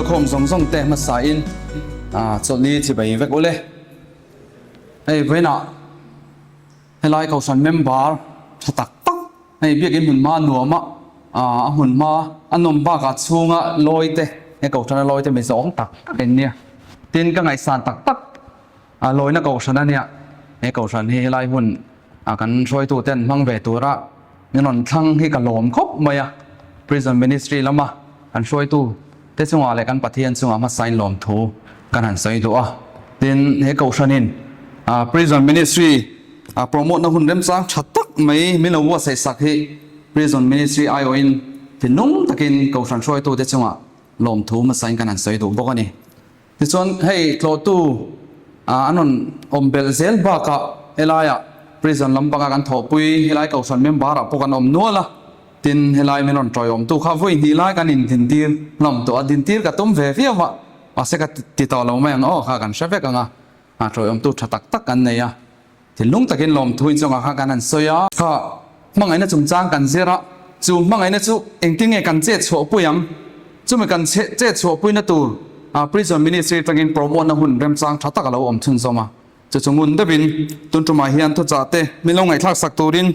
khawm zawng zawng te hmasa in chawlhni chibai vek ule. Hei vawiinah helai kohhran member tha tak tak hei biakin hmun hma nuam a, a hmun hma a nawm bakah chhunga lawi te he kohhrana lawi te mi zawng tak tak in nia. Tin ka ngaihsan tak tak a lawina kohhran a nia. He kohhran hi helai hun a kan hruaitu ten hmang ve tura min rawn thlang hi ka lawm khawp mai a. Prison Ministry lama kan hruaitu te chungah leh kan Pathian chungah hmasain lawmthu kan han sawi duh a. Tin, he kohhranin Prison Ministry promote na hun remchang tha tak mai min lo buatsaih sak hi Prison Ministry aiawhin thinlung takin kohhran hruaitu te chungah lawmthu hmasain kan han sawi duh bawk a ni. Tichuan, hei tlawhtu an rawn awm belh zel bakah helaiah prison lampanga kan thawhpui, helai kohhran member ah pawh kan awm nual a, tin helai min rawn tawiawmtu kha vawi hnih lai kan indintir hlawm tawh a, dintir ka tum ve viau a, mahse ka ti tawh lo mai ang aw kha kan hre vek ang a, tawiawmtu tha tak tak kan nei a. Thinlung takin lawmthu inchungah khan kan han sawi a. Kha hmangaihna chungchang kan zir a, chu hmangaihna chu engtin nge kan chet chhuahpui ang? Chumi kan chet chhuahpuina tur Prison Ministry atangin promote na hun remchang tha tak a lo awm chhunzawm a. Chu chu ngun deuhin tun tumah hian thuchah te min lo ngaihthlak sak turin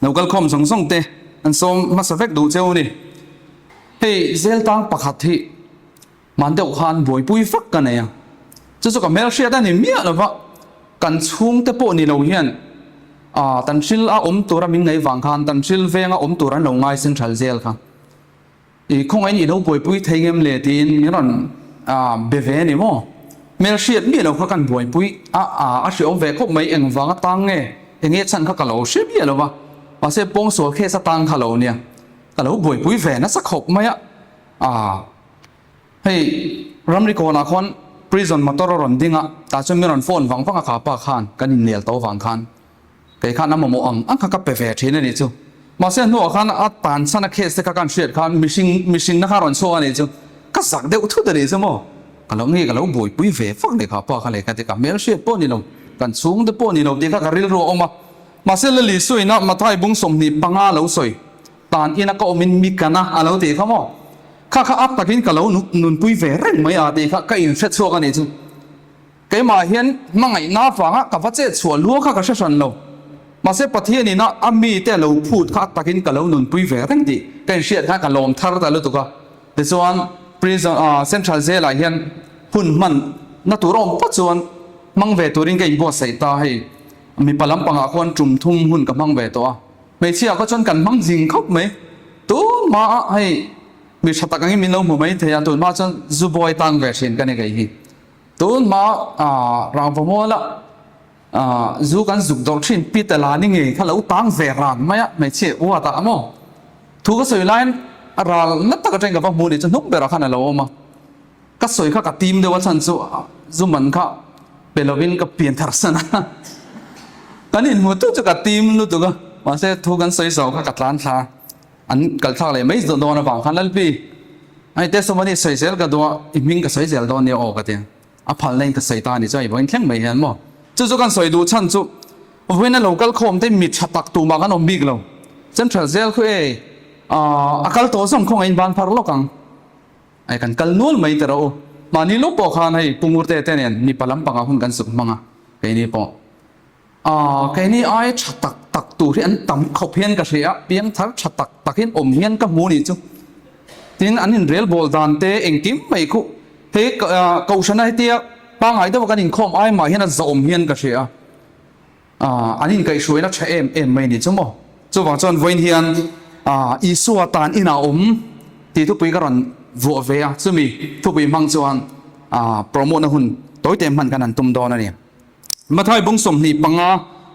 lo kal khawm zawng zawng te an sawm hmasa vek duh cheu a ni. Hei zel tang pakhat hi Hman deuh khan buaipui vak ka nei a, chu chu ka hmelhriat a ni miah lo va, kan chhungte pawh ni lo hian ah tan hril a awm tura min ngaih vang khan tan hril venga awm tur an lo ngai central jail kha i khawngaihin i lo buaipui thei ngem le tiin min rawn ah be ve a ni maw? Hmelhriat miah lo kha kan buaipui a ah a hreawm ve khawp mai engvang atang nge enge chhan kha ka lo hre miah lo va, mahse pawngsual case atang kha lo nia ka lo buaipui ve nasa khawp mai a ah. Hei ramri kawnah khuan prison motor a rawn ding a, tah chuan min rawn phone vang vang a kha pa khan kan innel tawh vang khan kei khan a mamawh ang ang kha ka pe ve thin a nih chu. Mahse a hnuah khan a tan chhan a case te kha kan hriat khan mihring mihrinna kha a rawn chhuak a nih chu. Ka zak deuh thut a nih chu maw. Ka lo nge ka lo buaipui ve vak leh kha pa kha leh ka ti ka hmel hriat pawh ni lo, kan chhungte pawh ni lo tih kha ka rilru a awm a. Mahse Lali sawiina Mathai bung 25 lo sawi. Tan ina ka awmin mi kana a lo tih kha maw? Kha kha a takin ka lo nunpui ve reng mai a tih kha ka inhre chhuak a nih chu. Keimah hian hmangaihna avanga ka va chet chhuah lua kha ka hre hran lo. Mahse Pathian ina a mite a lo phut kha a takin ka lo nunpui ve reng tih ka inhriat khan ka lawm thar ta lutuk a. Tichuan prison Central Jail ah hian hun hman na tur a awm phawt chuan hmang ve turin ka inbuatsaih ta hei. Mipa lampangah khuan tum thum hun ka hmang ve tawh a. Hmeichhia kha chuan kan hmang zing khawp mai. Tun hmaah hei mi tha tak angin min lo hmu mai thei a, tun hma chuan zu bawi tang ve thin ka ni kei hi. Tun hma rangva muala zu kan zuk dawrh thin Peter la ni ngei kha lo tang ve ran mai a, hmeichhia uat ah maw. Thu ka sawi laiin a ral na tak atangin ka va hmu ni chu hnung berah khan a lo awm a. Ka sawi kha ka tim deuh a chhan chu zu man kha pe lovin ka pian thar san a, kan inhmu tu chu ka tim lutuk a, mahse thu kan sawi zo kha ka tlan thla an kal thlak leh mai dawn avang khan Lalpi hei testimony sawi zel ka duh a, i hming ka sawi zel dawn nia aw ka ti a, a phalna in ka sawi ta a ni chu a i vawiin thleng mai hian maw chu chu kan sawi duh chhan chu vawiin a lo kal khawm te mi tha tak tumah kan awm bik lo central zel khu e a kal tawh zawng khawngaih in ban phar lawk ang. Ai kan kal nual mai ta rawh u. Mahni lawk pawh khan hei Pu Ngurte te nen mipa lampangah hun kan suk hmang a, keini pawh aah keini ai tha tak tak tur hi an tam khawp hian ka hria a, piang thar tha tak tak in awm hian ka hmu nih chu. Tin an inrel bawl dan te engkim mai khu hei kohhrana hetia pangngai deuha kan inkhawm ai mah hian a zawm hian ka hria a. An inkaihhruaina tha em em mai ni chu maw? Chuvang chuan vawiin hian Isua tan inah awm tih thupui ka rawn vuah ve a, chumi thupui hmang chuan promote na hun tawite hman kan han tum dawn a ni. Mathai bung 25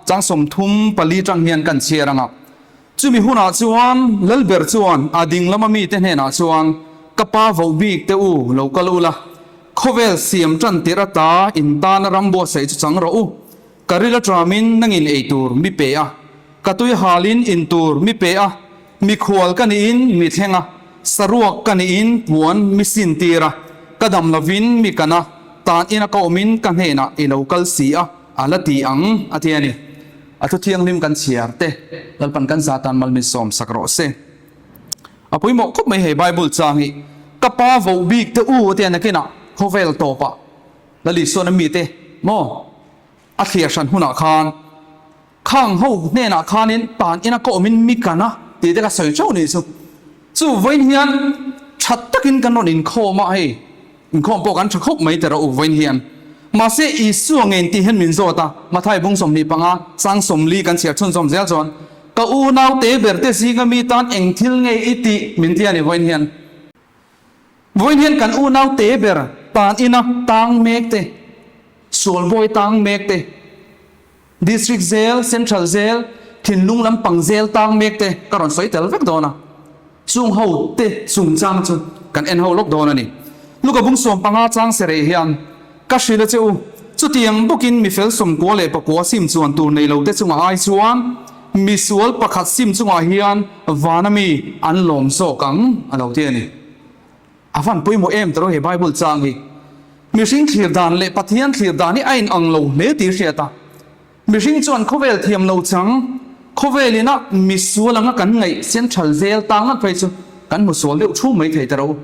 chang 34 tang hian kan chhiar ang a, chumi hunah chuan Lalber chuan a ding lama mite hnenah chuan, Ka pa voh bik te u, lo kal ula, khawvel siam tan tirh ata in tana ram buatsaih chu chang rawh u. Ka ril a ṭamin nangin ei tur mi pe a, ka tui halin in tur mi pe a, mikhual ka niin mi thleng a, saruak ka niin puan mi sin tir a, ka dam lovin mi kan a, tan ina ka awmin ka hnenah i lo kal si a, a la ti ang, a ti a ni. A thu thianghlim kan chhiar te, Lalpan kan zatan mal min sawm sak rawh se. A pawimawh khawp mai hei Bible chang hi. Ka pa voh bik te u a ti a nakinah khawvel tawpah Lali sawn a mite maw a thliar hran hunah khan Khang ho hnenah khanin tan ina ka awmin mi kan a tih te ka sawi teuh nih chu. Chu vawiin hian tha takin kan rawn inkhawm a, hei inkhawm pawh kan tha khawp mai ta rawh u vawiin hian. Mahse Isua nge intih hian min zawt a, Mathai bung 25 chang 40 kan chhiar chhunzawm zel chuan ka unau te ber te zinga mi tan eng thil nge i tih min ti a ni vawiin hian. Vawiin hian kan unau te ber tan ina tang mek te, sualbawi tang mek te, District zel, Central zel, thinlung lampang zel tang mek te ka rawn sawi tel vek dawn a, chung ho te chungchang chu kan en ho lawk dawn a ni. Luka bung 15 chang sereh hian ka hrilh a che u, chutiang bawkin mi fel 94 leh pakua sim chuan tur nei lo te chungah ai chuan misual pakhat sim chungah hian vana mi an lawm zawk ang a lo ti a ni. A van pawimawh em tawh he Bible chang hi. Mihring thlir dan leh Pathian thlir dan hi a in ang lo hle tih hriat a. Mihring chuan khawvel thiam lo chang, khawvel ina misual anga kan ngaih central zel tang ngat phei chu kan hmu sual deuh thu mai thei ta ro.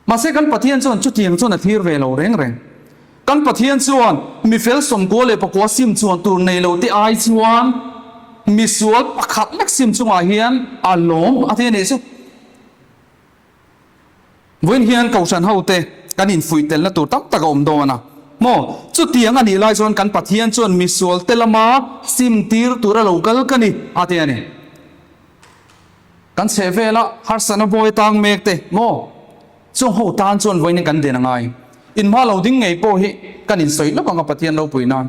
Mahse kan Pathian chuan chutiang chuan a thlir ve lo reng reng. Kan Pathian chuan mifel 94 leh pakua sim chuan tur nei lo te ai chuan misual pakhat lek sim chungah hian a lawm a ti a nih chu. Vawiin hian Kohhran hote kan infuih telna tur tam tak a awm dawn a. Maw? Chutiang a nih lai chuan kan Pathian chuan misualte lama sim tir tura lo kal ka ni a ti a ni. Kan chheh vela harsatna bawi tang mek te maw? Chung ho tan chuan vawiin kan den a ngai. Inhma lo ding ngei pawh hi kan insawi lawk ang a Pathian ropui nan.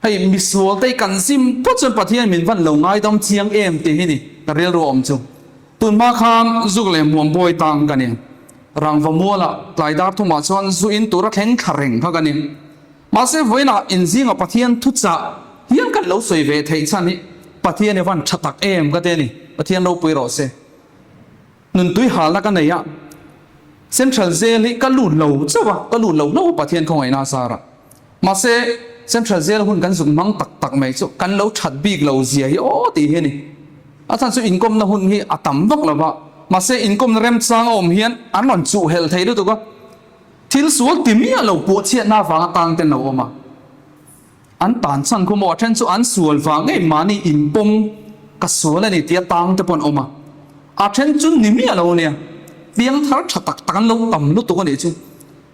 Hei misual te hi kan zim phawt chuan Pathian min van lo ngaidam chiang em tih hi ni ka rilru awm chu. Tun hma khan zuk leh hmuam bawi tang ka ni. Rangva mualah tlai dar thumah chuan zu in tura thleng thla reng kha ka ni. Mahse vawiinah inzinga Pathian thuchah hian kan lo sawi ve theih chhan hi Pathian i van tha tak em ka ti a ni. Pathian ropui rawh se. Nun tui halna ka nei a, Central Jail hi ka lut lo chauh a, ka lut lo hlauh a Pathian khawngaihna a zar a. Mahse, Central Jail hun kan zuk hmang tak tak mai chu kan lo that bik lo zia hi aw tih hi a ni. A chhan chu inkawmna hun hi a tam vak lo va, mahse inkawmna remchang a awm hian an rawn chuh helh thei lutuk a, thil sual ti miah lo puahchhiatna avanga tang ten lo awm a. An tan chhan khu maw a then chu an sual vang ngei mahni inpawm ka sual a ni tia tang te pawh an awm a, a then chu ni miah lo ania, piang thar tha tak tak an lo tam lutuk a nih chu.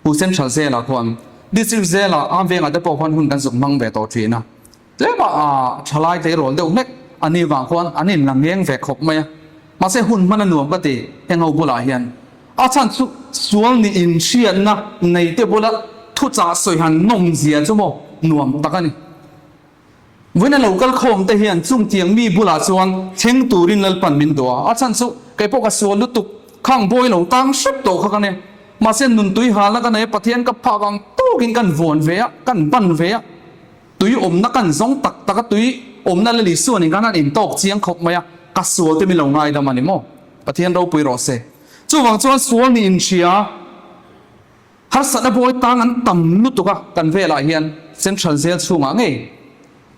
Pu Central Jail-ah khuan District Jail-ah a vengah te pawh khuan hun kan zuk hmang ve tawh thin a, tlema thalai tleirawl deuh hlek a ni vang khuan an inla ngeng ve khawp mai a. Mahse hun hman a nuam ka ti heng ho bulah hian. A chhan chu sual nih inhriatna nei te bula thuchah sawi han nawm zia chu maw nuam tak a ni. Vawiin a lo kal khawm te hian chungtiang mi bulah chuan thleng turin Lalpan min duh a. A chhan chu kei pawh ka sual lutuk khang bawi lo tang hrep tawh kha ka nia. Mahse nuntui halna ka nei a Pathian ka phak ang tawkin kan vuan ve a, kan ban ve a. Tui awmna kan zawng tak tak a, tui awmna leh Isua nen khan an intawk chiang khawp mai a, ka sual te min lo ngaidam a ni maw? Pathian ropui rawh se. Chuvang chuan sual nih inhria, harsatna bawi tang an tam lutuk a kan velah hian Central Jail chhungah ngei.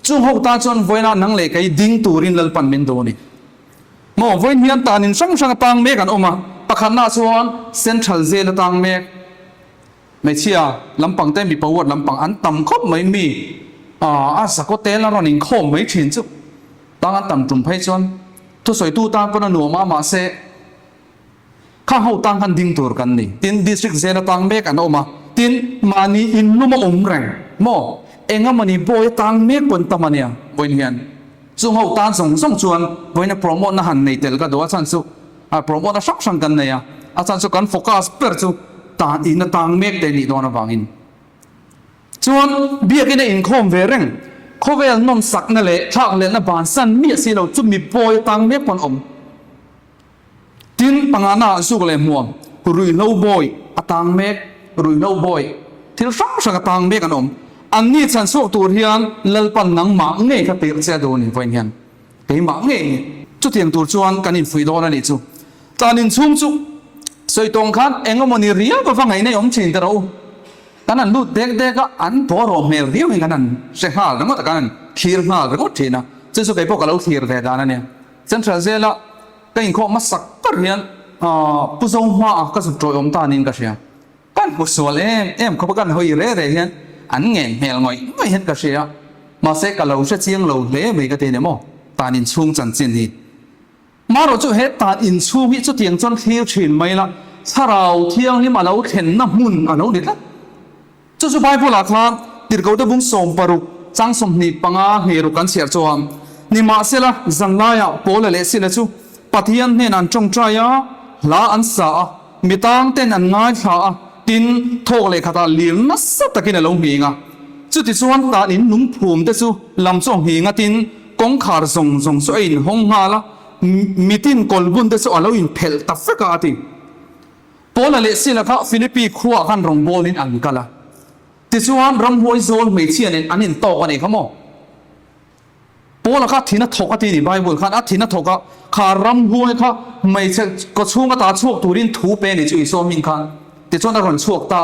Chung ho tan chuan vawiinah nang leh kei ding turin Lalpan min duh a ni. Maw, vawiin hian tanin hrang hrang atang mek an awm a, pakhatnaah chuan Central Jail atang mek. Hmeichhia lampang te mipa ward lampang an tam khawp mai mi a zakaw tel a rawn inkhawm mai thin chu tang an tam tum phei chuan thusawitu tan pawn a nuam a mahse khang ho tang khan ding tur kan ni tin district zel atang mek an awm a tin mahni inlum a awm reng maw engamawni bawi atang mek pawn tam ania vawiin hian chung ho tan zawng zawng chuan vawiin a promote na han nei tel ka duh a chhan chu A promote a hrang hrang kan nei a, a chhan chu kan focus ber chu tan in a tang mek te nih dawn avangin. Chuan biakin a inkhawm ve reng, khawvel nawmsakna leh thlakhlelhna bansan miah si lo chu mi pawi a tang mek pawn awm. Tin, pangana ah zuk leh hmuam, ruihhlo bawi a tang mek, ruihhlo bawi thil hrang hrang a tang mek an awm. Anni chhan chhuak tur hian Lalpan nangmah ngei kha tirh che a duh a ni vawiin hian. Keimah ngei ni. Chutiang tur chuan kan infuih dawn a nih chu. Tlan inchhung chu sawi tawng khan eng emaw ni riau va ngaihna i awm thin ta rawh u. Kan han lut dek dek a, an bawraw hmel riau hi kan han hre nghal ringawt a, kan han thlir nghal ringawt thin a. Chu chu kei pawh ka lo thlir ve dan a nia. Central Jail-a ka inkhawm hmasak ber hian. Pu Zohma-a ka zuk ṭawiawm ta niin ka hria. Kan hmu sual em em khawp a, kan hawi re re hian an ngen hmel ngawih ngawih hian ka hria. Mahse ka lo hre chiang lo hle mai ka ti a ni maw, tan inchhung chanchin hi. Marawh chu he tan inchhung hi chutiang chuan thlir thin mai la, Thlarau Thianghlim a lo thlenna hmun a lo ni tlat. Chu chu Bible-ah khan Tirhkohte bung 16 chang 25 hne ruk kan chhiar chuan, Nimahsela, zanlaiah Paula leh Sila chu Pathian hnenah an tawngtai a, hla an sa a, mi tangten an ngaithla a, tin, thawk leh khatah lir nasa takin a lo nghing a. Chutichuan tan in lungphum te chu lam chu a nghing a, tin, kawngkhar zawng zawng chu a inhawng nghal a, mitin kawlbun te chu a lo inphelh ta vek a, a ti. Paula leh Sila kha Philippi khuaah khan rawngbawlin an kal a. Tichuan, ramhuai zawl hmeichhia nen an intawk a nih kha maw? Paula kha thin a thawk a ti ni Bible khan a thin a thawk a, kha ramhuai kha hmeichhe kawchhung ata chhuak turin thu pe a ni chu Isua hming khan. Tichuan a rawn chhuak ta.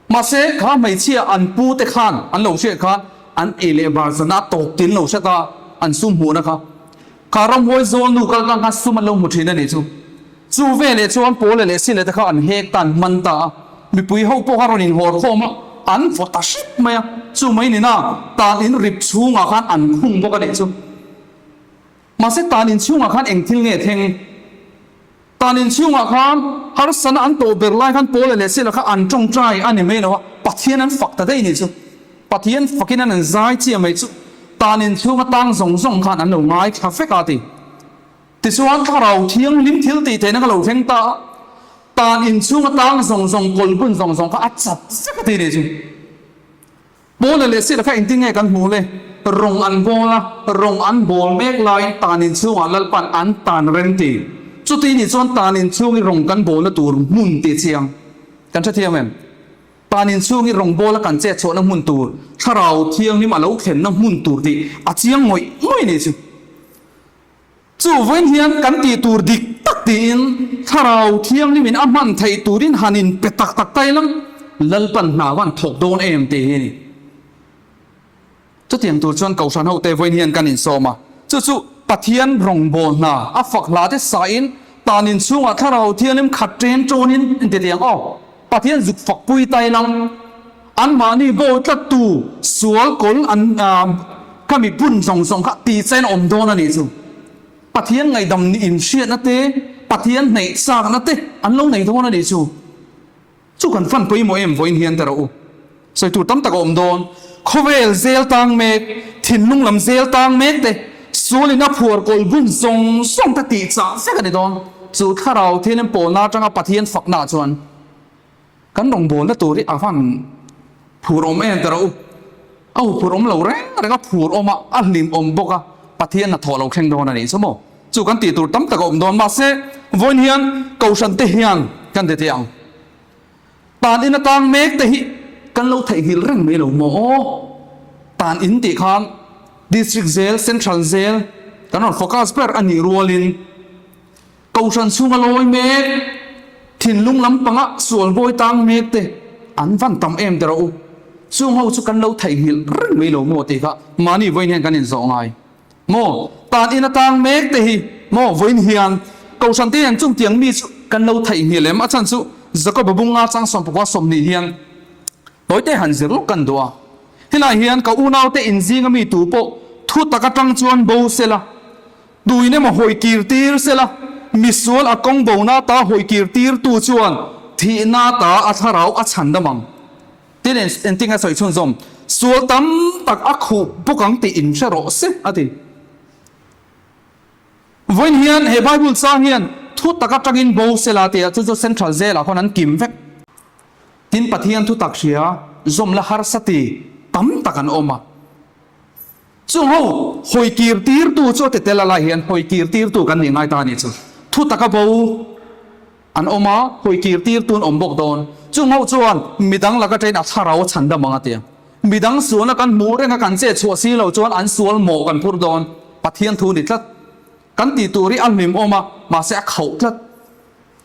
Mahse, kha hmeichhia an pu te khan an lo hriat khan an ei leh bar zana a tawp tin lo hret a, an sum hmuhna kha. Kha ramhuai zawl nu kal tlang khan sum an lo hmu thin a nih chu. Chu veleh chuan Paula leh Sila te kha an hek ta, an man ta a. Mipui ho pawh kha rawn inhawr khawm a, an vaw ta hrep mai a. Chu mai nina tan in rip chhungah khan an khung bawk a nih chu. Mahse tan in chhungah khan eng thil nge thleng? Tan in chhungah khan harsana an tawh ber lai khan Paula leh Sila kha an tawngtai a ni mai lo a, Pathian an fak ta daih nih chu. Pathian fakin an an zai chiah mai chu. Tan in chhunga tang zawng zawng khan an lo ngaithla vek a ti. Tichuan Thlarau Thianghlim thil tih theihna ka lo thleng ta a, tan inchhung atang zawng zawng kawlbun zawng zawng kha a chat vek a ti nih chu. Paula leh Sila kha engtin nge kan hmuh le? Rawng an bawl a, rawng an bawl mek laiin tan inchhungah Lalpan an tan rem ti. Chuti nih chuan tan inchhung i rawng kan bawlna tur hmun tih chiang kan hrethiam em? Tan inchhung i rawngbawla kan chet chhuahna hmun tur, Thlarau Thianghlim a lo thlenna hmun tur tih a chiang ngawih ngawih nih chu. Chu vawiin hian kan tih tur dik tak tiin Thlarau Thianghlimin a hman theih turin han in pe tak tak ta ila, Lalpan hna van thawk dawn em tih hi a ni. Chutiang tur chuan Kohhran hote vawiin hian kan insawm a, chu chu Pathian rawngbâwl hna a fak hla te sain tan inchhungah Thlarau Thianghlim khat ṭen ṭawnin inti tiang aw, Pathian zuk fakpui ta ila, Anmahni bawi tlattu sual kawl an kha mi bun zawng zawng kha tih chain a awm dawn a nih chu. Pathian ngaihdam nih inhriatna te, Pathian hneih chakna te an lo nei dawn a nih chu. Chu kan fan pawimawh em vawiin hian ta rawh u. Sawi tur tam tak a awm dawn. Khawvel zel tang mek, thinlung lam zel tang mek te, sualin a phuar kawl bun zawng zawng te tih chah vek a ni dawn. Chu thlarau thianghlim pawlna atanga Pathian fakna chuan. Kan rawngbawlna tur hi a van phur awm em ta rawh u. A hu phur awm lo reng reng a, phur awm a, a hlim awm bawk a, Pathian hnathawh lo thleng dawn a nih chu maw? Chu kan tih tur tam tak a awm dawn. Mahse, vawiin hian Kohhran te hian kan ti teh ang. Tan in atang mek te hi kan lo theihnghilh reng mai lo maw aw? Tan in tih khan District zel, Central zel kan rawn focus ber a nih rualin, Kohhran chhunga lawi mek, thinlung lampanga sual bawi tang mek te an van tam em te rawh u. Chung ho chu kan lo theihnghilh reng mai lo maw tih kha mahni vawiin hian kan inzawh ngai maw? Tan in atang mek te hi maw vawiin hian Kohhran te hian chung tiang mi chu kan lo theihnghilh em? A chhan chu Jakoba bunga chang sawmpakua 20 hian tawite han zir lawk kan duh a. Helai hian ka unaute inzinga mi tu pawh thu tak atang chuan bo sela. Tuin emaw hawi kir tir sela, misual a kawng bona ta hawi kir tirtu chuan thihna ta a thlarau a chhan dam ang. Tin, engtin a sawi chhunzawm? Sual tam tak a khuh bawk ang tih inhre rawh se, a ti. Vawiin hian he Bible chang hian thu tak atangin bo sela tia chu chu Central Jail ah khawn an kim vek. Tin, Pathian thu tak hria zawm la harsa ti tam tak an awm a. Chung ho hawi kir tirtu chu a ti tel a lai hian hawi kir tirtu kan nih ngai ta a nih chu. Thu taka bo an awm a, hawi kir tirtu an awm bawk dawn. Chung ho chuan midang laka ṭain a thlarau a chhan dam ang a ti a. Midang sualna kan hmuh reng a kan chet chhuah si lo chuan an sual mawh kan phur dawn. Pathian thu ni tlat. Kan tih tur hi a hlim awm a, mahse a khauh tlat.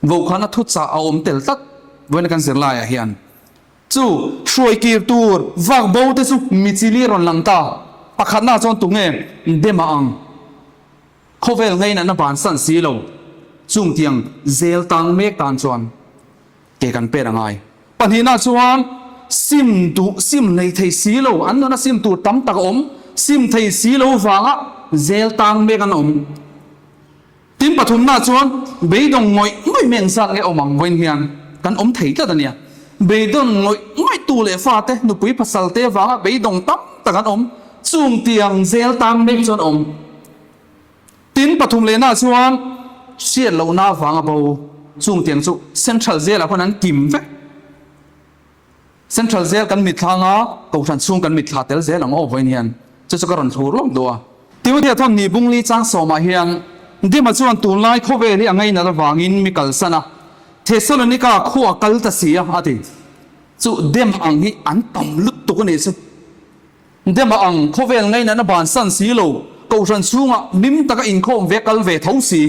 Vaukhana thuchah a awm tel tlat vawiin kan zirlaiah hian. Chu hruai kir tur vak bo te chu mi chili rawn lang ta. Pakhatna chuan tunge Dema ang? Khawvel ngei natna bansan si lo. Chung tiang zel tang mek tan chuan ke kan pen a ngai. Pahnihna chuan sim duh, sim nei thei si lo, an nuna sim tur tam tak a awm, sim thei si lo vanga zel tang mek an awm. Tin pathumna chuan beidawng ngawih ngawih mai engzat nge awm ang vawiin hian kan awm thei tlat a nia. Beidawn ngawih ngawih tu leh fate, nupui pasal te vanga beidawng tam tak an awm, chung tiang zel tang mek chuan awm. Tin pathum lehna chuan hriat lohna vanga bo, chung tiang chu Central Jail ah khuan an kim vek. Central Jail kan mitthla anga Kohhran chhung kan mitthla tel zel ang aw vawiin hian chu chu ka rawn thlur lawk duh a. Timothea thawn ni Bungli chang sawmah hian Dima chuan tunlai khawvel hi a ngainat avangin mi kalsan a, Thessalonika khua kal ta si a a ti. Chu Dem ang hi an tam lutuk a nih chu. Dema ang khawvel ngainatna bansan si lo, Kohhran chhungah hlim taka inkhawm ve kal ve tho si,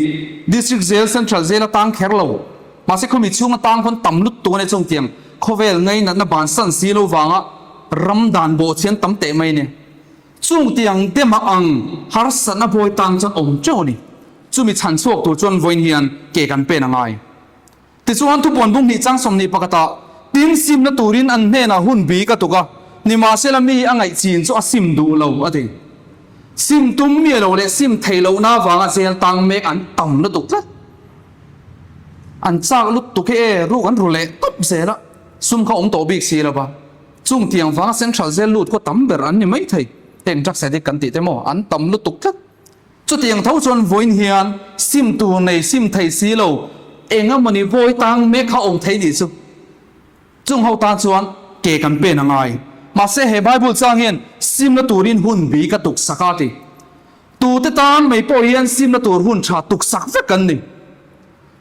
District Jail, Central Jail a tang kher lo. Mahse khawmi chhunga tang khawn tam lutuk a nia chung tiang khawvel ngainatna bansan si lo vanga ram dan bawhchhian tam teh mai a ni. Chung tiang Dema ang harsatna bawi tang chuan awm teuh a ni. Chumi chhan chhuak tur chuan vawiin hian ke kan pen a ngai. Tichuan thupuan bung hnih chang 20 pakhatah tin simna turin an hnenah hun bi ka tuk a, nimahsela mi a ngaih chin chu a sim duh lo, a ti. Sim tum miah lo leh sim theih lohna avanga jail tang mek an tam lutuk tlat. An chak lutuk hi e, ruk an ru leh tawp zel a, sum kha awm tawh bik si lo va. Chung tiang vanga Central Jail lut khaw tam ber an ni maithei, heng drugs addict kan tih te maw, an tam lutuk tlat. Chutiang tho chuan vawiin hian sim tur nei sim thei si lo, eng emawni vawi tang mek kha awm thei nih chu. Chung ho tan chuan ke kan pen a ngai. Mahse he Bible chang hian simna turin hun bi ka tuk sak a ti. Tute tan mai pawh hian simna tur hun tha tuk sak vek kan ni.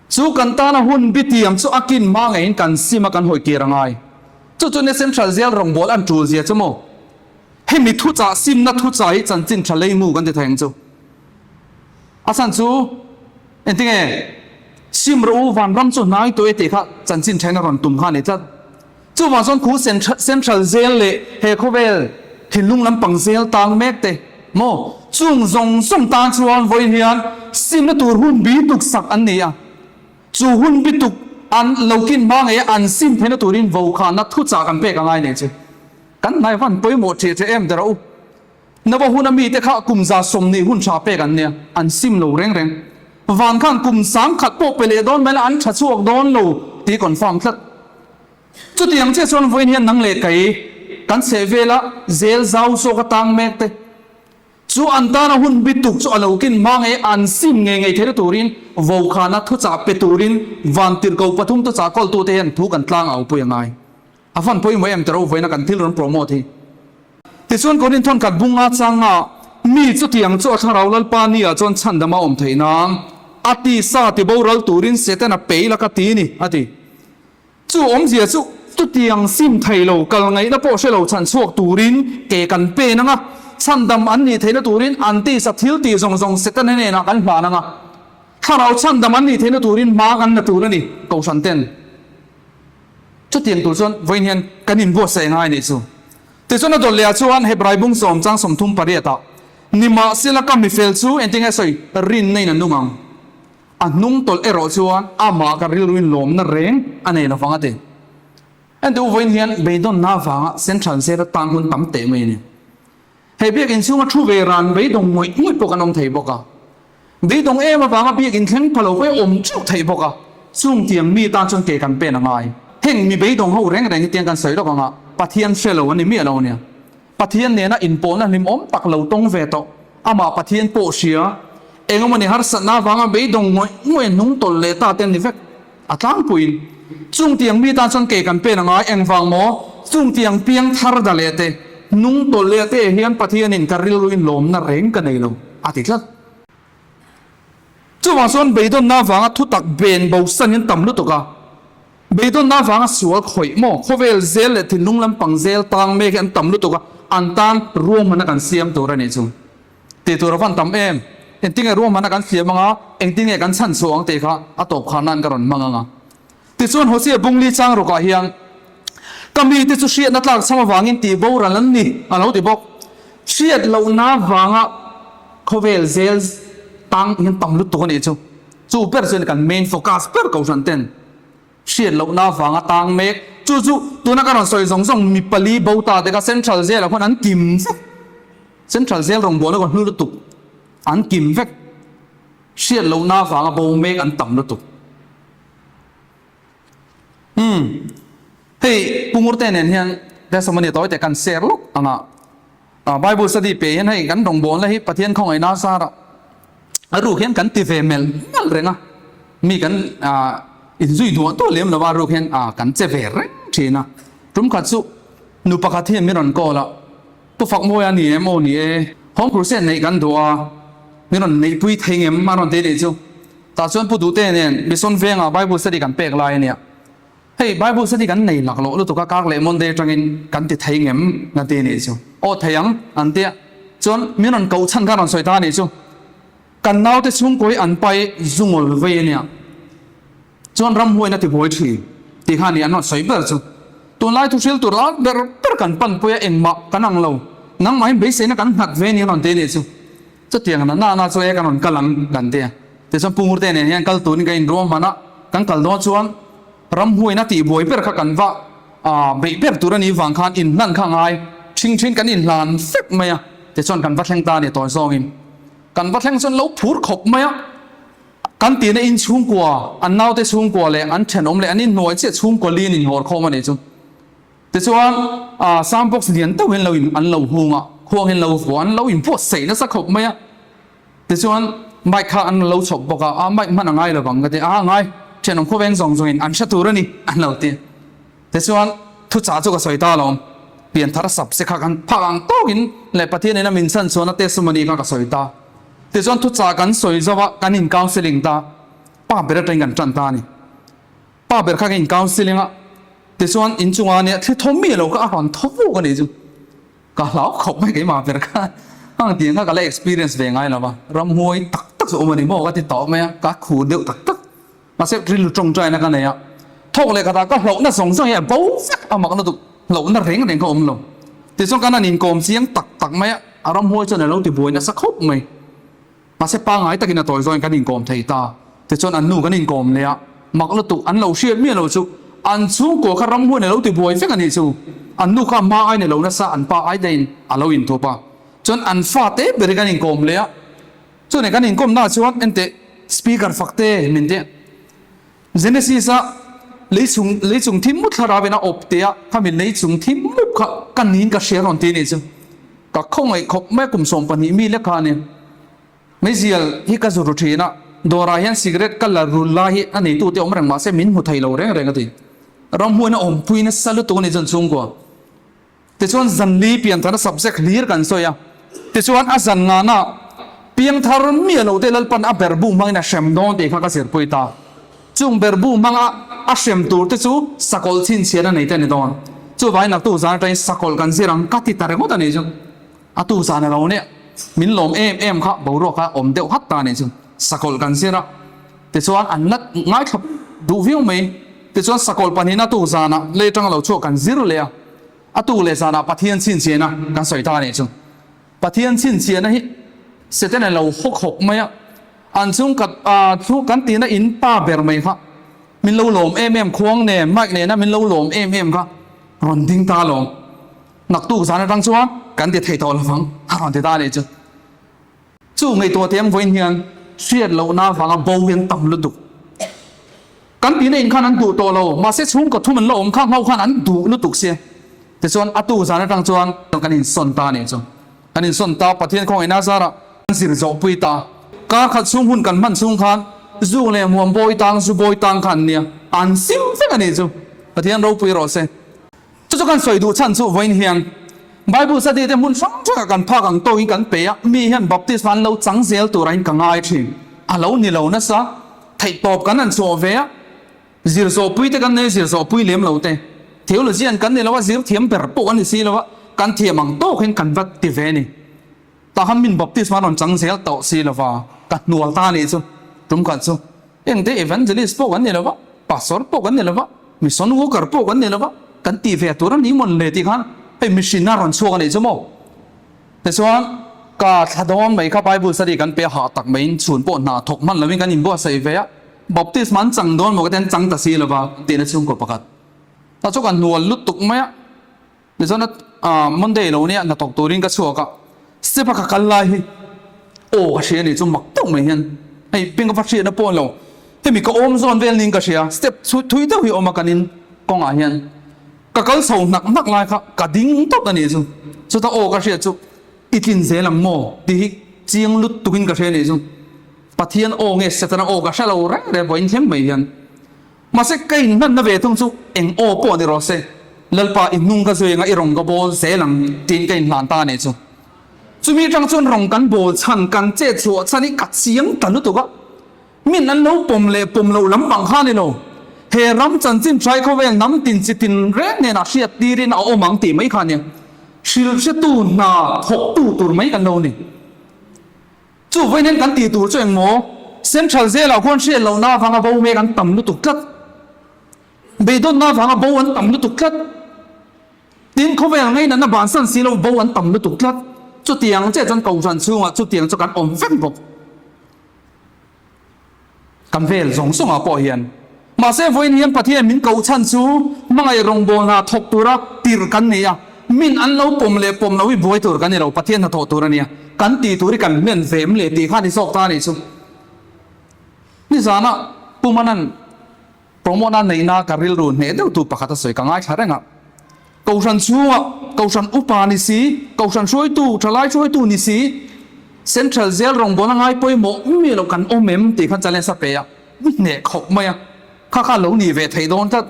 Chu kan tana hun bi tiam chu a kin hma ngeiin kan sim a kan hawi kir a ngai. Chu chu nia Central Jail rawngbawl an tul zia chu maw? Hemi thuchah simna thuchah hi chanchin tha leimu kan ti thei ang chu. A chhan chu engtinge sim rawh u vanram chu hnai tawh e tih kha chanchin thain a rawn tum kha a ni tlat. Chuvang chuan khu Central Jail leh he khawvel thinlung lampang jail tang mek te maw chung zawng zawng tan chuan vawiin hian simna tur hun bi tuk sak an ni a. Chu hun bi tuk an lo kin hma ngei a an sim theihna turin vokhanna thuchah kan pek a ngai nen chu. Kan hnai van pawimawh ṭheh ṭheh em dara u. Nava huna mite kha kum 120 hun ṭha pek an nia, an sim lo reng reng. Van khan kum 10,000 pawh pe leh dawn mai la an ṭha chhuak dawn lo tih confirm tlat. Chutiang chiah chuan vawiin hian nang leh kei kan chheh vela zel zau zawk atang mek te chu an tana hun bituk chu a lo kin hma ngei an sim ngei ngei theihna turin vokhana thuchah pe turin vantirhko pathum thuchah kawltute hian thu kan tlang au pui a ngai. A van pawimawh em tero vawiina kan thil rawn promote hi. Tichuan Korin thawn khat bunga changa mi chutiang chu a thlarau Lalpa ni ah chuan chhandam a awm theih nan a tisa ti boral turin Setana pei la ka ti ni a ti. Chu awmzia chu chutiang sim thei lo kal ngaihna pawh hre lo chhan chhuak turin ke kan pen anga chhandam an nih theihna turin an tisa thil tih zawng zawng Setana hnenah kan hlan anga thlarau chhandam an nih theihna turin hma kan la tur a ni Kohhran ten. Chutiang tur chuan vawiin hian kan inbuatsaih ngai nih chu. Tichuan a dawt lehah chuan Hebrai bung sawm chang 38 ah, Nimahsela ka mifel chu engtin nge sawi rinna in a nung ang? A hnung tawlh erawh chuan amah ka rilruin lawmna reng a nei lovang a ti. Enteh u vawiin hian beidawnna avanga Central Jail a tang hun tam teh mai a ni. Hei biakinn chhunga thu ve ran beidawng ngawih ngawih pawh kan awm thei bawk a. Beidawng em avanga biakinn thleng pha lo pawh hi awm teuh thei bawk a. Chung tiang mi tan chuan ke kan pen a ngai. Heng mi beidawng ho reng reng hi tiang kan sawi lawk ang a, Pathian hre lo a ni miah lo a nia. Pathian nena inpawhna hlimawm tak lo tawng ve tawh, amah Pathian pawh hria, engemaw ni harsatna avanga beidawng ngawih ngawih a hnung tawlh leh ta te an ni vek. A tlangpuiin, chung tiang mi tan chuan ke kan pen a ngai, engvang maw? Chung tiang piang thar da leh te, hnung tawlh leh te hian Pathianin ka rilruin lawmna reng ka nei lo, a ti tlat. Chuvang chuan beidawnna avanga thutak ben bosan hian tam lutuk a, beidawnna avanga sual khawih maw, khawvel zel leh thinlung lampang zel tang mek hi an tam lutuk a, an tan ruahmanna kan siam tur a nih chu. Tih tur a van tam em? Engtinge ruahmanna kan siam anga, engtinge kan chhan chhuah ang tih kha a tawp khan nan ka rawn hmang anga. Tichuan Hosea bungli chang rawkah hian, Ka mite chu hriatna tlak chham avangin tih boral an ni, a lo ti bawk. Hriat lohna vanga khawvel zel tang hian tam lutuk a nih chu. Chu ber chuan kan main focus ber kohhran ten hriat lohna avanga tang mek. Chu chu tuna ka rawn sawi zawng zawng mi pali bo ta te kha Central Jail ah khuan an kim vek. Central Jail rawngbawlna khaw hlu lutuk an kim vek. Hriat lohna avanga bo mek an tam lutuk. Umm hei Pu Ngurte nen hian testimony tawi te kan share lawk ang a. Bible study pe hian hei kan rawngbawlna hi Pathian khawngaihna zarah a ruk hian kan ti ve melh melh reng a. Mi kan inzui duah duah lem lova a ruk hian kan che ve reng thin a. Tum khat chu nu pakhat hian min rawn call a, Pu Fakmawia a ni em? Aw ni e. Home Crusade neih kan duh a, min rawn neihpui thei ngem a rawn ti anih chu. Tah chuan Pu Duhte nen Mission Vengah Bible study kan pek lai a nia. Hei Bible study kan nei lak loh lutuk a, kar leh Monday atangin kan ti thei ngem ka ti anih chu. Aw thei ang an tia. Chuan min rawn koh chhan kha rawn sawi ta anih chu. Kan naute chhungkawi an pai zungawl vei a nia. Chuan ramhuain a ti buai thin tih kha a ni an rawn sawi ber chu. Tunlai thuhril tur lar ber ber kan panpui a engmah kan ang lo. Nangmahin beiseina kan nghat ve ni an rawn ti anih chu. Chutiang na na na chu e kan rawn kal ang kan ti a. Tichuan Pu Ngurte nen hian kal turin kan inruam hman a, kan kal dawn chuan ramhuain a tih buai ber kha kan va beih ber tur a nih vang khan inhlan kha a ngai thing thin kan inhlan fek mai a. Tichuan kan va thleng ta a ni tawi zawngin. Kan va thleng chuan lo phur khawp mai a. Kan tihna in chhungkua, an naute chhungkua leh an thenawm leh an inhnuai chiah chhungkua lian inhawr khawm a nih chu. Tichuan, sound box lian deuh hian lo in an lo hung a, khuang hian lo vuah, an lo inbuatsaih nasa khawp mai a. Tichuan, mic kha an lo chhawp bawk a, a mic hman a ngai lovang ka ti a, a ngai, thenawm khawveng zawng zawngin an hre tur a ni, an lo ti. Tichuan, thuchah chu ka sawi ta alawm, pianthar sap se kha kan phak ang tawkin leh Pathian ina min chhan chuan a testimony kha ka sawi ta. Tichuan, thuchah kan sawi zo a, kan in counselling ta, pa ber atangin kan tan ta a ni. Pa ber kha ka in counselling a, tichuan inchungah ania thli thaw miah lo kha a rawn thaw vuk a nih chu. Ka hlau khawp mai keimah ber kha hang tiang kha ka la experience ve ngai lo va, ramhuai tak tak chu awm a ni maw ka ti tawh mai a, ka khur deuh tak tak. Mahse rilru tawngtaina ka nei a, thawk leh khatah ka hlauhna zawng zawng hi a bo vek a makna duh hlauhna reng reng kha awm lo. Tichuan kan han inkawm chiang tak tak mai a, a ramhuai chuan a lo ti buai nasa khawp mai. Mahse pangngai takin a tawi zawngin kan inkawm thei ta. Tichuan an nu kan inkawm leh a, mak lutuk an lo hriat miah lo chu an chhungkua kha ramhuan a lo ti buai vek a nih chu. An nu kha a hma aiin a lo nasa, an pa ai daihin a lo inthup a. Chuan an fa te ber hi kan inkawm leh a, chutah kan inkawmnaah chuan enteh speaker fak te min teh. Genesis a leichung leichung thim mut thlarau in a awp teh a, khami leichung thim mup kha ka niin ka hria rawn ti a nih chu. Ka khawngaih khawp mai a kum 12 mi lek kha a ni. Meizial hi ka zu ru thin a, dawrah hian cigarette ka la rul lai hi a neitute awm reng mahse min hmu thei lo reng reng a ti. Ramhuain a awmpui nasa lutuk a ni chuan chhungkua. Tichuan zanli pianthar subject hlir kan sawi a, tichuan a zan ngana piangthar miah loh te Lalpan a berbu hmangin a hrem dawn tih kha ka zirpui ta. Chung berbu hmanga a hrem tur te chu sakawlh chhinchhian a nei te a ni dawn. Chuvangin naktuk zan atangin sakawlh kan zir ang ka ti ta ringawt a nih chu. A tu zan a lo nia min lawm em em kha boruak kha awm deuh hat ta a nih chu. Sakawlh kan zir a, tichuan an la ngaithla duh viau mai. Tichuan sakawlh pahnihin a tu zanah lei atanga lo chhuak kan zir leh a, a tu leh zanah Pathian chhinchhiahna kan sawi ta a nih chu. Pathian chhinchhiahna hi Satan a lo hawk hawk mai a, an chhungkhat chu kan tihna in pa ber mai kha min lo lawm em em khuang nen mic nena min lo lawm em em kha rawn ding ta alawm. Naktuk zan atang chuan kan ti thei tawh lovang a rawn ti ta a nih chu. Chu ngaihtuah teh ang vawiin hian hriat lohna avanga bo hi an tam lutuk. Kan tihna in khan an duh tawh lo, mahse chhungkaw thum an la awm kha ngho khan an duh lutuk sia. Tichuan a tu zan atang chuan kan insawn ta a nih chu. Kan insawn ta, Pathian khawngaihna zarah kan zir zawhpui ta. Kar khat chhung hun kan hman chhung khan zuk leh hmuam bawi tang, zu bawi tang kha an nia, an sim vek a nih chu. Pathian ropui rawh se. Chu chu kan sawi duh chhan chu vawiin hian Bible study te hmun hrang hrangah kan phak ang tawkin kan pe a, mi hian baptisma an lo chang zel turah hian ka ngai thin. A lo ni lo nasa, theihtawp kan han chhuah ve a, zir zawhpui te kan nei zir zawhpui lem lo te, theologian kan ni lo a, zir thiam ber pawh kan ni si lo a, kan thiam ang tawk hian kan va ti ve a ni. Tahan min baptisma an rawn chang zel tawh si lo va, ka hnual ta a nih chu, tum khat chu. Engte evangelist pawh kan ni lo va, pastor pawh kan ni lo va, mission worker pawh kan ni lo va, kan tih ve tur a ni mawn le tih khan hei mihrinna a rawn chhuak a nih chu maw? Tichuan. Ka thla dawn mai kha Bible study kan pe hah tak maiin chhun pawh hna thawk hman lovin kan inbuatsaih ve a, Baptisma an chang dawn maw ka ti an chang ta si lova an tihna chhungkaw pakhat ta chu ka hnual lutuk mai a, tichuan a Monday lo nia hnathawk turin ka chhuak a, step a ka kal lai hi aw ka hria a nih chu mak deuh mai hian hei peng ka va hriatna pawh a ni lo, hemi ka awm zawn vel niin ka hria, step thui deuh hi a awm a kan in kawngah hian ka kal chho hnak hnak lai kha ka ding tawp a nih chu, chuta aw ka hriat chu. I tlin zel ang maw? tih hi chiang lut tukin ka hria a nih chu. Pathian aw nge Setana aw ka hre lo reng reng vawiin thleng mai hian. Mahse ka inhmanna ve thung chu eng aw pawh ni rawh se, Lalpa i hnung ka zui anga i rawng ka bawl zel ang tiin ka inhlan ta a nih chu. Chumi atang chuan rawng kan bawl chhan, kan chet chhuah chhan hi ka chiang ta lutuk a. Min an lo pawm leh pawm loh lam bang kha a ni lo. He ram chanchin hrai khawvel hnam tin chi tin reng hnenah hriat tirin a awm ang tih mai kha a nia. Hrilhretu hna thawktu tur mai kan lo ni. Chu vawiin kan tih tur chu eng maw? Central zelah khuan hriat lohna avanga bo mek an tam lutuk tlat. Beidawnna avanga bo an tam lutuk tlat. Tin, khawvel ngainatna bansan si lo bo an tam lutuk tlat. Chutiang chiah chuan Kohhran chhungah chutiang chu kan awm vek bawk. Kan vel zawng zawngah pawh hian. Mahse vawiin hian Pathian min koh chhan chu hmangaih rawngbâwl hna thawk tura tirh kan ni a, min an lo pawm leh pawm lo hi buai tur kan ni lo, Pathian hnathawh tur a nia, kan tih tur hi kan hlen ve em le tih kha a ni zawk ta a nih chu. Nizanah Pu Manan Promote a neihna ka rilru hneh deuh tu pakhat a sawi ka ngaithla reng a. Kohhran chhungah Kohhran upa ni si, Kohhran hruaitu, thalai hruaitu ni si, Central zel rawngbawlna ngai pawimawh mi loh kan awm em tih khan challenge a pe a, mi hneh khawp mai a, kha kha lo nih ve theih dawn tlat.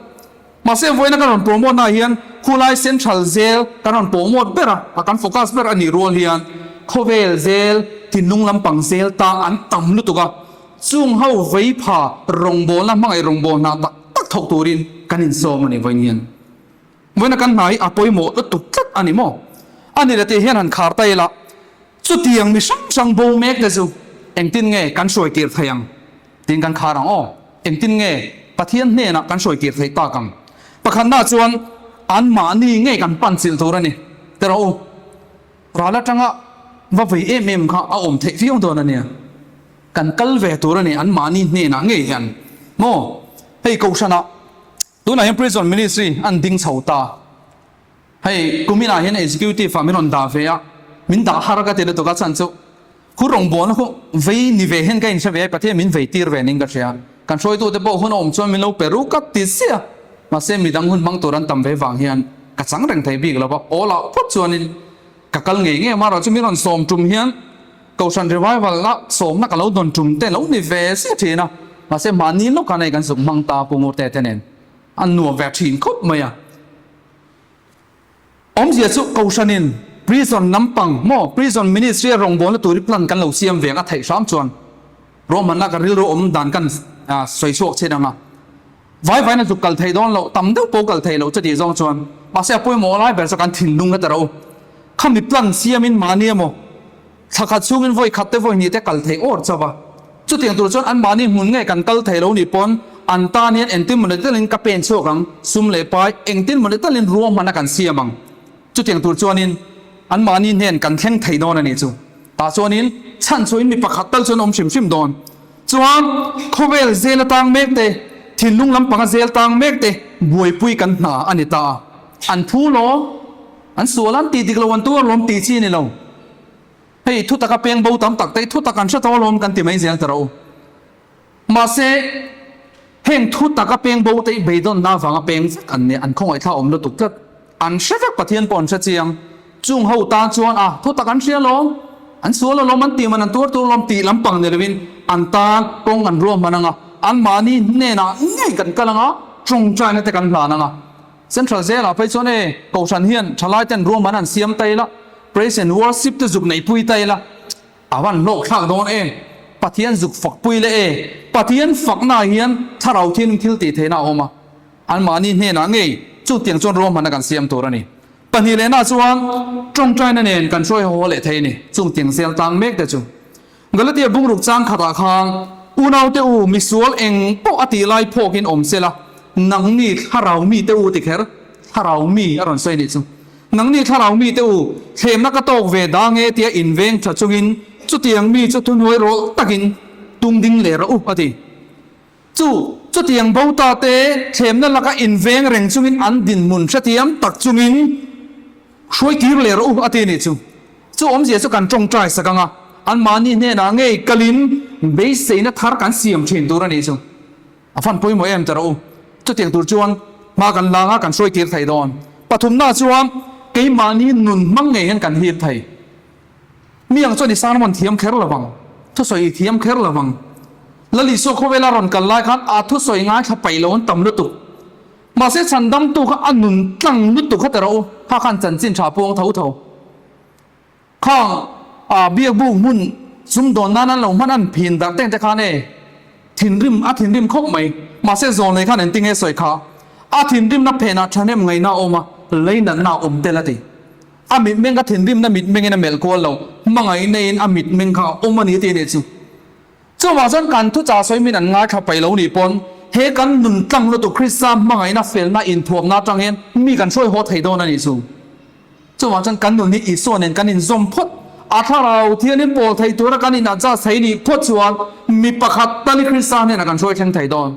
Mahse vawiina kan rawn promote na hian khulai Central zel kan rawn promote ber a, a kan focus ber a nih rual hian khawvel zel, thinlung lampang zel tang an tam lutuk a, Chung ho vei pha rawngbawlna hmangaih rawngbawlna tak tak thawk turin kan insawm a ni vawiin hian. Vawiina kan hna hi a pawimawh lutuk tlat a ni maw? A ni le tih hian han khar ta ila, chutiang mi hrang hrang bo mek te chu engtin nge kan hruai tir thei ang tiin kan khar ang aw? Engtin nge Pathian hnenah kan hruai tir theih tak ang? Pakhatna chuan anmahni ngei kan pan chilh tur a ni. Ti rawh u. Ral atanga va vei em em kha a awm theih viau dawn a nia. Kan kal ve tur a ni an mahni hnenah ngei hian maw. Hei Kohhranah tunah hian Prison Ministry an ding chho ta. Hei kuminah hian Executive ah min rawn dah ve a, min dah har ka ti lutuk a chhan chu khu rawngbawlna khu vei ni ve hian ka inhre ve a, Pathian min vei tir ve niin ka hria. Kan hruaitute pawh hun a awm chuan min lo pe ruk a ti ziah. Mahse midang hun hmang tur an tam ve vang hian ka chang reng thei bik lo va, aw lah phawt chuanin ka kal ngei ngei amaherawh chu min rawn sawm tum hian Kohhran revival a sawmna ka lo dawn tum te lo ni ve ziah thin a, mahse mahni lawkah nei kan zuk hmang ta Pu Ngurte te nen a nuam ve thin khawp mai a. Awmzia chu Kohhranin prison lampang maw prison ministry a rawngbawlna tur hi plan kan lo siam ve ang a theih hram chuan ruahmanna ka rilru awm dan kan sawi chhuak chin ang a, vai vaina zuk kal theih dawn loh tam deuh pawh kal theih loh chutih zawng chuan mahse a pawimawh lai ber chu kan thinlung ka ti rawh u khami plan siamin mahni emaw Thla khat chhungin vawi khat te vawi hnih te kal thei awr chauh a. Chutiang tur chuan anmahni hmun nge kan kal thei lo nih pawn an tan hian engtin mawni talin ka pen chhuak ang, sum leh pai engtin mawni talin ruahman a kan siam ang. Chutiang tur chuanin anmahni hnen kan thleng thei dawn a nih chu. Tah chuanin chhan chhuahin mi pakhat tal chuan awm hrim hrim dawn. Chuan khawvel zel atang mek te, thinlung lampanga zel tang mek te buaipui kan hna a ni ta a. An phu lawm, an sual an tih dik lo an tuar lawm tih chi a ni lo. Hei thu taka peng bo tam tak te hi thu tak an hre tawh alawm kan ti mai zel ta rawh u. Mahse, heng thu taka peng bo te hi beidawnna avanga peng vek an nia, an khawngaihthla awm lutuk tlat. An hre vek Pathian pawh an hre chiang. Chung ho tan chuan a thu tak an hria alawm, an sual alawm, an tih man an tuar tur alawm tih lampang ni lovin an tan kawng an ruahman anga, anmahni hnenah ngei kan kal anga, tawngtaina te kan hlan anga. Central zelah phei chuan e, Kohhran hian thalai ten ruahman an siam ta ila, Praise and Worship te zuk neihpui ta ila, a van hlawk thlak dawn em? Pathian zuk fakpui leh e, Pathian faknaah hian thlarau thianghlim thil tih theihna a awm a, anmahni hnenah ngei chutiang chuan ruahmanna kan siam tur a ni. Pahnih lehna chuan tawngtaina nen kan hruai haw leh thei a ni, chungtiang zel tang mek te chu. Galatia bungruk chang khatah khan, Unaute u, misual eng pawh a tih lai phawkin awm se la, nangni thlarau mite u ti kher, thlarau mi a rawn sawi nih chu. Nangni thlarau mite u, thlemna ka tawk ve dang e tia inveng tha chungin chutiang mi chu thuhnuai rawlh takin tum ding leh rawh u, a ti. Chu chutiang bo ta te thlemna laka inveng reng chungin an dinhmun hrethiam tak chungin hruai kir leh rawh u, a ti a nih chu. Chu awmzia chu kan tawngtai sak ang a, anmahni hnenah ngei kalin beiseina thar kan siam thin tur a nih chu. A fan pawimawh em ta rawh u. Chutiang tur chuan hma kan lang a, kan hruai kir thei dawn. Pathumna chuan keimahni nun hmang ngei hian kan hip thei. Mi ang chuan i sermon thiam kher lo vang, thusawi i thiam kher lo vang. Lal Isua khawvela rawn kal lai khan a thusawi ngaithla paih lo an tam lutuk. Mahse chhandamtu kha a nun tlang lutuk kha ta rawh u, kha khan chanchin tha puang tho tho. Khang a biakbuk hmun sumdawn nan an lo hman an phin darh teng te khan e thinrim a thinrim khawp mai. Mahse zawnlei khan engtin nge sawi kha? A thinrimna phenah thahnem ngaihna a awm a, leinatna a awm tel a ti. A mitmeng kha thinrimna mitmengin a melh kual lo, hmangaihna in a mitmeng kha a awm a ni tih a nih chu. Chuvang chuan kan thuchah sawi min an ngaithla paih lo nih pawn he kan nun tlang lutuk Krista hmangaihna felna inthuamna atang hian mi kan hruai haw thei dawn a nih chu. Chuvang chuan kan nun hi Isua nen kan inzawm phawt a, thlarau thiangin pawl thei tura kan in adjust thei nih phawt chuan mi pakhat tal hi Krista hnenah kan hruai thleng thei dawn.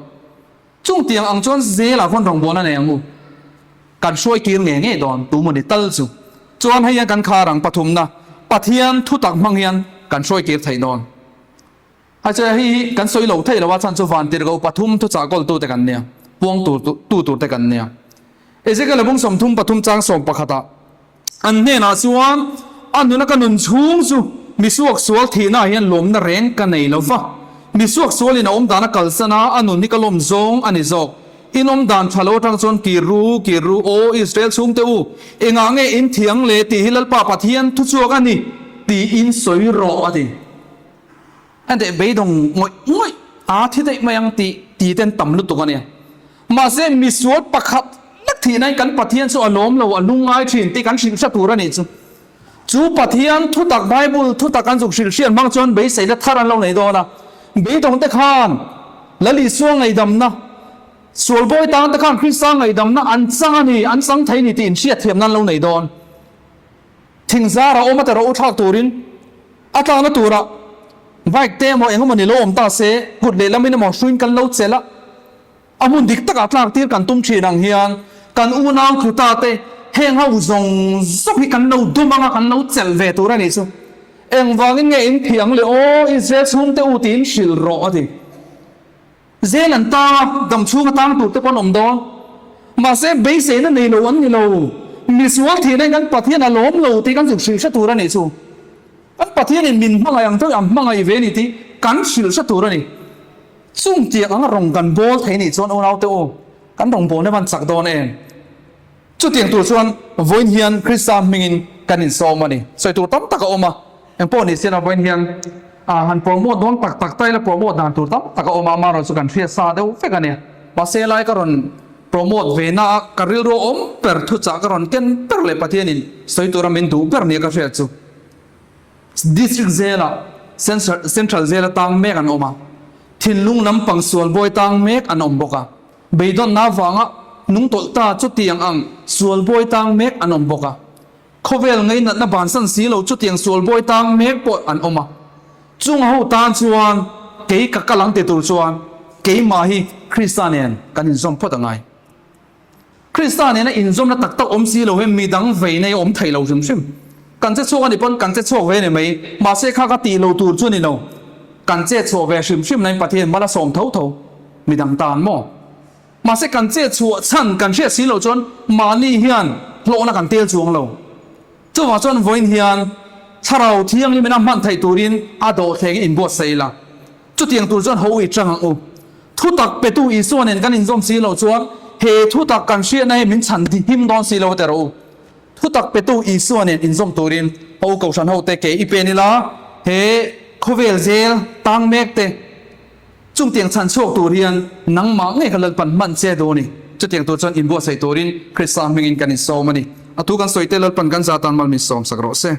Chung tiang ang chuan zelah khawn rawngbawlna nei ang u. Kan hruai kir ngei ngei dawn tu maw ni tal chu. Chuan hei hian kan khar ang pathumna Pathian thutak hmang hian kan hruai kir thei dawn. A che hei hi kan sawi lo thei lo a chhan chu vantirhkoh pathum thuchah kawltute kan nia, puang tur tu turte kan nia. Ezekiel a bung 33 chang sawm pakhatah an hnenah chuan a nuna ka nun chhung chu misuak sual thihnaah hian lawmna reng ka nei lo va, misuak sualin a awm dan a kalsan a, a nun hi ka lawm zawng a ni zawk. In awm dan tha lo atang chuan kir ru, kir ru, aw Israel chhungte u, engah nge in thiang le tih hi Lalpa Pathian thuchhuak a ni tiin sawi rawh a ti. Enteh beidawng ngawih ngawih a thi daih mai ang tih ti ten tam lutuk a nia. Mahse misual pakhat lek thihna in kan Pathian chu a lawm lo, a lungngai thin tih kan hrilh hre tur a nih chu. Chu Pathian thutak Bible thutak an zuk hrilh hriat hmang chuan beiseina thar an lo nei dawn a. Beidawng te khan Lal Isua ngaihdamna, sual bawi tan te khan Krista ngaihdamna an chang a ni, an chang thei a ni tih inhriatthiamna an lo nei dawn. Thingzara awm a teraw u thlak turin a tlakna tura bike te emaw eng emaw ni lo awm ta se kut lehlamin emaw hruin kan lo chelh a, a hmun dik takah tlak tir kan tum thin ang hian kan unau tluta te heng ho zawng zawng hi kan lo dum anga kan lo chelh ve tur a nih chu. Engvangin nge in phiang le aw Israel chhungte u tiin hrilh rawh a ti. Zel an tang a, dam chhung a tang tur te pawh an awm dawn. Mahse, beiseina nei lo an ni lo. Misual thihna in kan Pathian a lawm lo tih kan zuk hrilh hre tur a nih chu. Kan Pathianin min hmangaih ang tawih an hmangaih ve a ni tih kan hrilh hre tur a ni. Chung tiang anga rawng kan bawl thei nih chuan unaute u, kan rawngbawlna van chak dawn em? Chutiang tur chuan vawiin hian Krista hmingin kan insawm a ni. Sawi tur tam tak a awm a, engpawh ni sian a vawiin hian han promote dawn tak tak ta ila promote dan tur tam tak a awm a, amaherawhchu chu kan hriat sa deuh vek a nia. Mahse lai ka rawn promote ve na a, ka rilru a awm ber thuchah ka rawn ken ber leh Pathianin sawi tura min duh ber nia ka hriat chu District zela Central zela tang mek an awm a, thinlung lampang sualbawi tang mek an awm bawk a. Beidawnna avanga nung tawlh ta chutiang ang sual bawi tang mek an awm bawk a. Khawvel ngainatna bansan si lo chutiang sual bawi tang mek pawh an awm a. Chung ho tan chuan kei ka kal ang ti tur chuan keimah hi Krista nen kan inzawm phawt a ngai. Krista nena inzawmna tak tak awm si lo hi midang veina hi a awm thei lo hrim hrim. Kan che chhuak a nih pawn kan che chhuak ve a ni mai. Mahse kha ka tih lo tur chu a ni lo. Kan che chhuah ve hrim hrim nain Pathian mal a sawm tho tho. Midang tan maw? Mahse kan che chhuah chhan kan hriat si loh chuan mahni hian hlawhna kan tel chuang lo. Chuvang chuan vawiin hian Thlarau Thianghlim ina hman theih turin a dawhthlengin inbuatsaih ila. Chutiang tur chuan ho i chang ang u. Thutak petu Isua nen kan inzawm si loh chuan he thutak kan hriatna hi min chhan him dawn si lo a ti rawh u. Thutak petu Isua nen inzawm turin ho Kohhran hote ke i pen ila he khawvel zel tang mek te Chungtiang chhan chhuak tur hian nangmah ngei ka Lalpan hman che dawn i, chutiang tur chuan inbuatsaih turin Krista hmingin kan insawm a ni. A thu kan sawi te Lalpan kan zatan mal min sawmsak rawh se.